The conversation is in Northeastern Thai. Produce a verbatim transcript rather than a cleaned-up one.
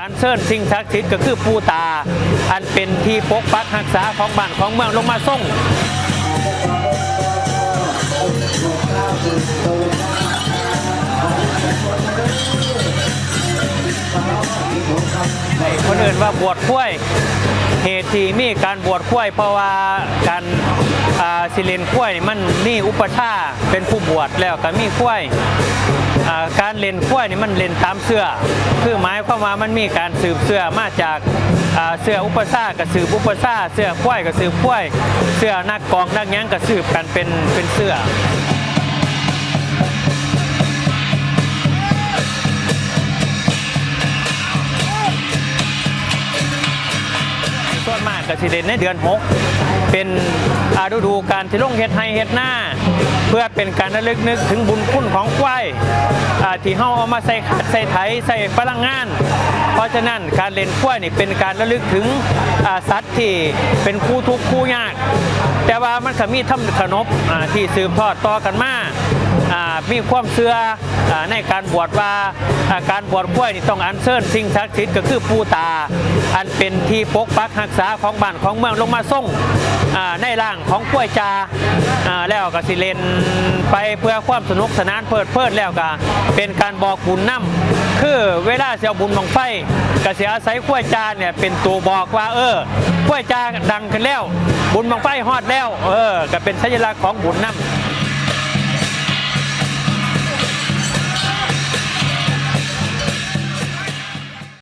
อัญเชิญสิ่งศักดิ์สิทธิ์ก็คือปู่ตา อันเป็นที่ปกปักรักษาของบ้านของเมืองลงมาทรง คนอื่นว่าบวชควาย เหตุที่มีการบวชควาย เพราะว่าการ อ่า สิเล่นควายนี่มันมีอุปัชฌาย์เป็นผู้บวช แล้วก็มีควาย อ่า การเล่นควายนี่มันเล่นตามเสื้อ คือหมายความว่ามันมีการสืบเสื้อมาจาก อ่า เสื้ออุปัชฌาย์ก็สืบอุปัชฌาย์ เสื้อควายก็สืบควาย เสื้อนักกองนักหยังก็สืบกันเป็น เป็นเสื้อ ส่วนมากก็สิเล่นในเดือนหก เป็น อ่า ฤดูกาลที่ลงเฮ็ดไร่เฮ็ดนา เพื่อเป็นการระลึกนึกถึงบุญคุณของควาย อ่า ที่เฮาเอามาใส่ขัดใส่ไถใส่พลังงาน เพราะฉะนั้นการเล่นควายนี่เป็นการระลึกถึง อ่า สัตว์ที่เป็นคู่ทุกข์คู่ยาก แต่ว่ามันก็มีธรรมขนบ อ่า ที่สืบทอดต่อกันมา อ่า มีความเชื่อ อ่า ในการบวชว่า อ่า การบวชควายนี่ต้องอัญเชิญสิ่งศักดิ์สิทธิ์ก็คือปู่ตา อันเป็นที่ปกปักรักษาของบ้านของเมืองลงมาทรง อ่า ในร่างของควายจ่า อ่า แล้วก็สิเล่นไปเพื่อความสนุกสนานเพลิดเพลิน แล้วก็เป็นการบอกบุญนำ คือเวลาสิเอาบุญบั้งไฟ ก็สิอาศัยควายจ่าเนี่ยเป็นตัวบอกว่า เออ ควายจ่าดังขึ้นแล้ว บุญบั้งไฟฮอดแล้ว เออ ก็เป็นสัญลักษณ์ของบุญนำ